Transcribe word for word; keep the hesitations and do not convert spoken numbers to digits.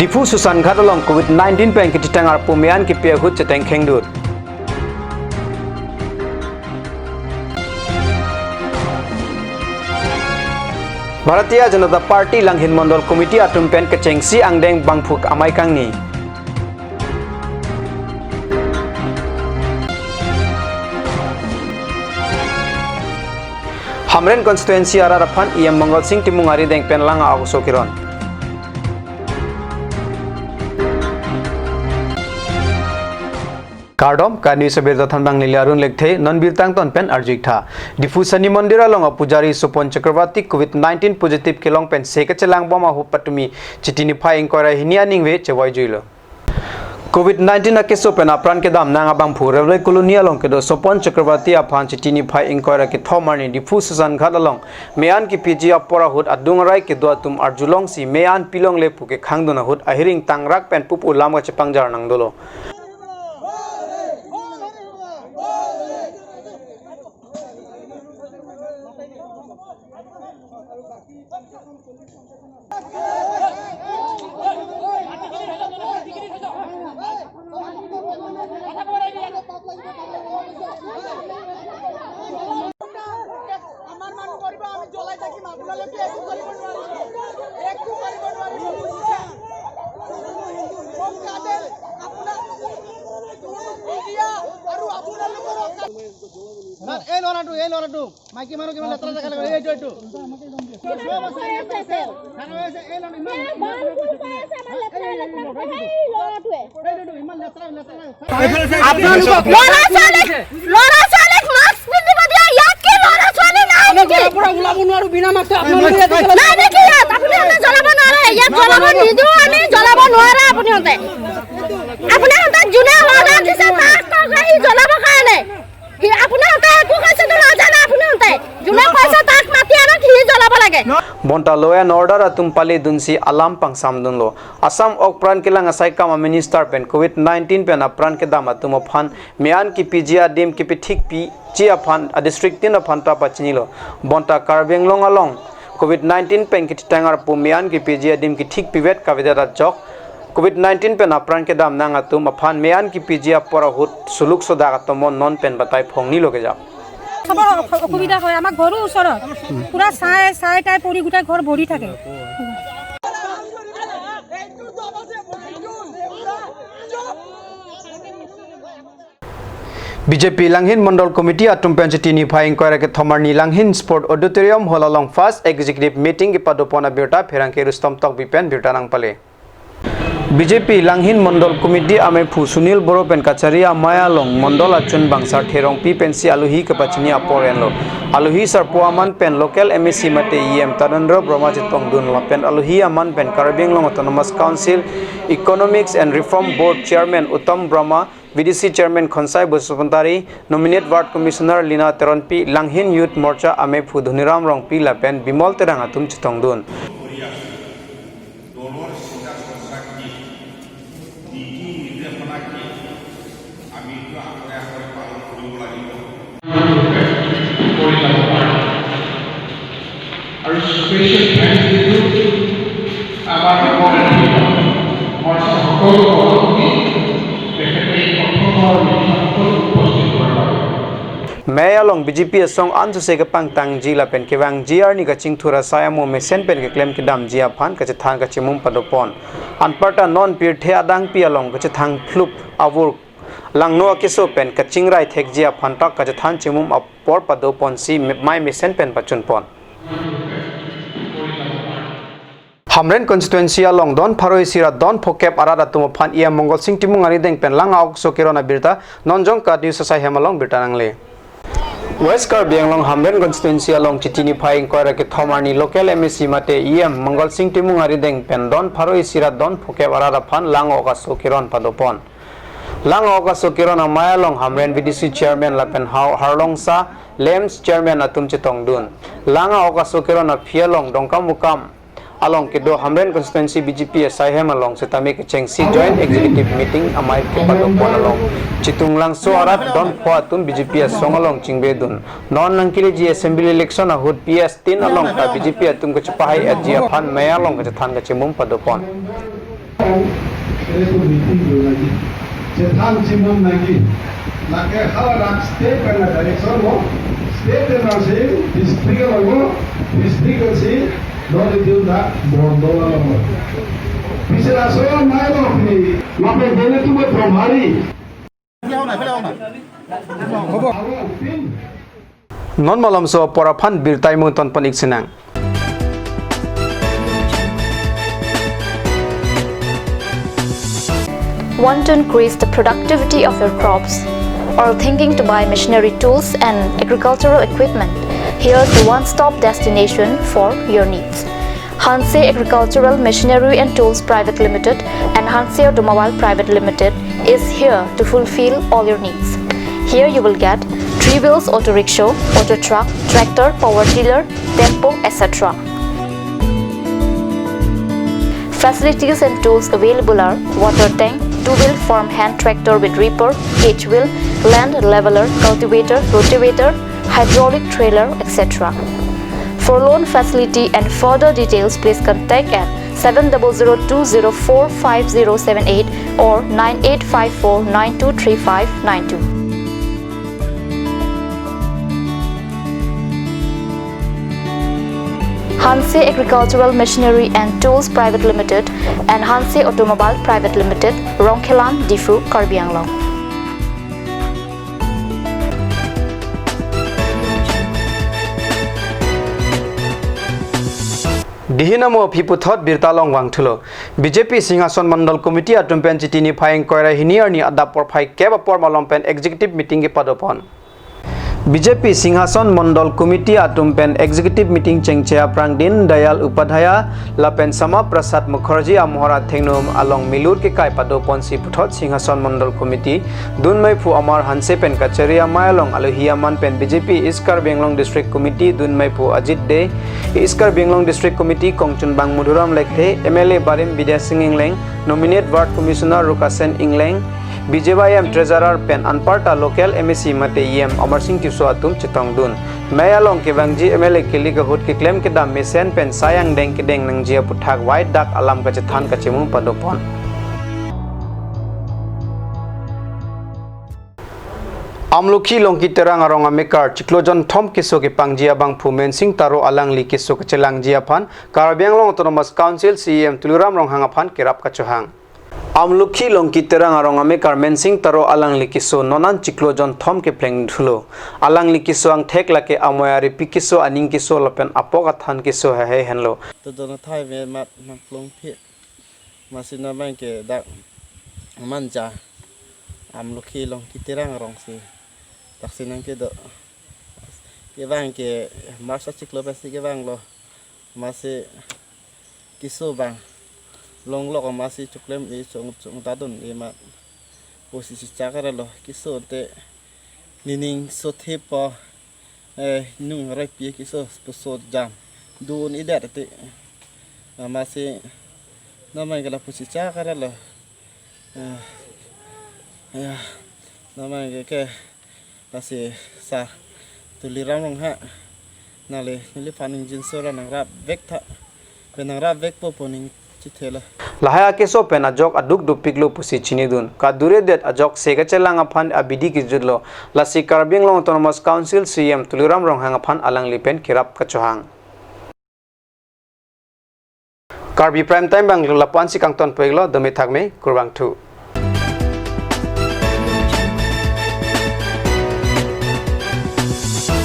Diphu Susankhat along Covid nineteen pen kethitang arpu me-an kipi ahut cheteng khengdut. Bharatiya Janata Party Langhin Mondol Committee atum pen kechengsi angdeng bangphu amei kangni. Hamren constituency arat aphan E M Mangal Sing Timung arideng pen lang a-ok aso keron. Kardom, ka news abirta thanbang neli Arun Lekthe, non birta angton pen arju-ik tha. Diphu Sani Mondir along apujari Sopon Chakraborty Covid nineteen positive kelong pensi kachelangbom ahut patumi Chiti niphai ingkoi ra hini aningve chevoi juilo. Covid nineteen akeso pen apran kedam nang abangphu Railway Colony along kedo Sopon Chakraborty aphan Chiti niphai ingkoi ra kethom arni Diphu Susankhat along me-an kipiji apor ahut adung arai kedo atum arjulongsi me-an pilongle pu kekhangdun ahut ahiring tangrak pen pupu lam kachepangjar nang dolo. আমাৰ মানুহ কৰিব, আমি জ্বলাই থাকিম, আপোনালোকে একো কৰিব নোৱাৰিব, একো কৰিব নোৱাৰিব। মোক কাজে আপোনাৰ মিডিয়া আৰু আপোনালোকৰ ছাৰ, এই ল'ৰাটো, এই ল'ৰাটো, মাইকী মানুহ কিমান লেতেৰা দেখা লাগে, এইটো, এইটো। এই ল'ৰাটো ইমান লেতেৰা, লেতেৰা। আপোনালোকক ল'ৰা ছোৱালীক, ল'ৰা ছোৱালীক মাস্ক পিন্ধিব দিয়া, ইয়াত কি ল'ৰা ছোৱালী নাই নেকি? পৰা ওলাব নোৱাৰো বিনা মাস্কত আপোনালোকে ইয়াত নাই নেকি ইয়াত? আপুনি আমাক জ্বলাব নোৱাৰে, ইয়াত জ্বলাব নিদিওঁ আমি, জ্বলাব নোৱাৰে আপুনি হতে। আপুনি হতে যোনে অৰ্ডাৰ দিছে তাক কওক আহি জ্বলাবৰ কাৰণে। সি, আপুনি হতে একো কৈছেতো নাজানে আপুনি হতে। যোনে কৈছে তাক মাতি আনক, সি জ্বলাব লাগে। Bonta law and order atum pali dunsi alam pangsamdunlo. Assam ok pran kelang asaikam a-minister pen Covid nineteen pen apran kedam atum aphan me-an kipiji adim kipithik piji aphan a-district tin aphan ta pachinilo. Bonta Karbi Anglong along Covid nineteen pen kethitang arpu me-an kipiji adim kithik pivet kavedet ajok Covid nineteen pen apran kedam nang atum aphan me-an kipiji apor ahut suluk sodak atomon non pen batai phongnilo kejap. চবৰ অসু-, অসুবিধা হয়। আমাৰ ঘৰৰ ওচৰত পুৰা ছাই, ছাই তাই পৰি গোটেই ঘৰ ভৰি থাকে। B J P Langhin Mondol Committee atum pen Chiti niphai ingkoi ra kethom arni Langhin Sport Auditorium Hall along first executive meeting kepadopon abirta pherangke Rustom Tokbi pen birta nangpale. B J P Langhin Mondol Committee amephu Sunil Boro pen kachari amei along Mondol achunbang Sarthe Rongpi pensi alohi kepachini apor enlo. Alohi sarpo aman pen local M A C mate E M Tanendra Brahma chetongdun lapen alohi aman pen Karbi Anglong Autonomous Council Economics and Reform Board Chairman Uttam Brahma, V D C Chairman Khonsai Basupuntari, Nominate Ward Commissioner Lina Teronpi, Langhin Youth Morcha amephu Dhoniram Rongpi lapen Bimol Terang atum chetongdun. দলৰ চিন্তা চৰ্চাখিনি, নীতি নিৰ্দেশনাখিনি আমি এইটো আখৰে আখৰে পালন কৰিব লাগিব। কৰি যাব পাৰে। আৰু স্পেচিয়েল থেংকছ দিছোঁ আমাৰ মৰ্চা সকলো সভাপতি, তেখেতে এই প্ৰথম বাৰৰ মিটিঙত উপস্থিত হোৱাৰ বাবে। Mei along B J P asong ansose kepangtangji lapen kevangji arni kachingthur asai amo mesen pen keklem kedamji aphan kachethan kachemum padopon. Anparta non pirthe adangpi along kachethang phlup avur langno akeso pen kachingrai thekji aphan ta kachethan chemum apor padoponsi me-, mei mesen pen pachunpon. Hamren constituency along don pharo isi ra don phokep arat atum aphan E M Mangal Sing Timung arideng pen lang a-ok aso keron abirta non Jongka News asai hem along birta nangle. West Karbi Anglong Hamren constituency along Chiti niphai ingkoi ra kethom arni local M A C mate E M Mangal Sing Timung arideng pen don pharo isi ra don phokep arat aphan lang a-ok aso keron padopon. Lang a-ok aso keron amei along Hamren V D C chairman lapen Hau Harlongsa LAMPS chairman atum chetongdun. Lang a-ok aso keron aphi along Dongkamukam along kedo Hamren constituency B J P asai hem along setame kechengsi joint executive meeting amei kepadopon along Chitung Langso arat don pho atum B J P asong along chingvedun. Non nangkeleji assembly election ahut P S tin along ta B J P atum kachepahai-etji aphan mei along kachethan kachemum padopon. Itu meeting dun lagi. Chethan chimum lagi. Lake haladak state pen direction lo. State pen masih district lo lo. District si lo di dun dak bondo lo lo. Bisa langsung main lo ni. Lape dene tu buat from hari. Non malomso apor aphan birta imung tonpon ik sinang. Want to increase the productivity of your crops? Or thinking to buy machinery tools and agricultural equipment? Here's the one-stop destination for your needs. Hanse Agricultural Machinery and Tools Private Limited and Hanse Automobile Private Limited is here to fulfill all your needs. Here you will get three wheels auto rickshaw, auto truck, tractor, power tiller, tempo, et cetera. Facilities and tools available are water tank, two-wheel farm hand tractor with reaper, cage wheel, land leveler, cultivator, rotavator, hydraulic trailer, et cetera. For loan facility and further details, please contact at seven double zero two zero four five zero seven eight or nine eight five four nine two three five nine two. Hanse Agricultural Machinery and Tools Private Limited and Hanse Automobile Private Limited, Rongkhelan, Diphu, Karbi Anglong. Dihin amo aphi puthot birta along vangthulo. B J P Singhason Mandal Committee atum pen Chiti niphai ingkoi ra hini arni adap porphai kep apor malom pen executive meeting kepadopon. B J P Singhason Mandal Committee atum pen executive meeting chengche aphrang Deen Dayal Upadhyaya lapen Syama Prasad Mukherjee amohor athengno along milur kekai padoponsi puthot Singhason Mandal Committee dunmeiphu Amar Hanse pen kachari amei along alohi aman pen B J P East Karbi Anglong District Committee dunmeiphu Ajit Dey, East Karbi Anglong District Committee kongchunbang Madhuram Lekthe, M L A barim Bidya Sing Engleng, nominate Ward Commissioner Rukasen Engleng, B J Y M Treasurer pen anparta local M A C mate E M Amarsing Tisso atum chetongdun. Mei along kevangji M L A kelek ahut keklem kedam mesen pen sai angdeng kedeng nangji aputhak wai dak alam kachethan kachimung padopon. Amlokhi Longki Terang arong amekar chiklo jonthom keso kepangji abangphu Mensing Taro alangli keso kachelangji aphan Karbi Anglong Autonomous Council C E M Tuliram Ronghang aphan kerap kachohang. Amlokhi Longki Terang arong amekar Mensing Taro alangli keso non an chiklo jonthom keplengthulo. Alangli keso angthek lake amoi aripi keso, aning keso lapen apok athan keso haihe henlo. To dono thai me mat nangplong phi. Masi non abang ke dak Manja Amlokhi Longki Terang arong si. Dak si nangkedo. Kevang ke March achiklo pensi kevanglo. Masi keso abang longlok masi choklem e chong chong dadun e mat. Pusi chichak arlo keso te nining so thepo, eh, nung rai pi keso puso jam dun-edet te. Masi non abang ke lapusi chak arlo. Eh, ya, non abang ke ke lasi sar Tuliram Ronghang nangli neliphan ingjinso ra nangrap vek tha. Pen nangrap vekpo pu ning chithelo. Lahai akeso pen ajok aduk dopiklo pusi chinidun. Kaduredet ajok se kachelang aphan abidi kejutlo. Lasi Karbi Anglong Autonomous Council C E M Tuliram Ronghang aphan alangli pen kerap kachohang. Karbi Prime Time abang lapu-an si kangtonpo-iklo, dome thakme, kurvangthu.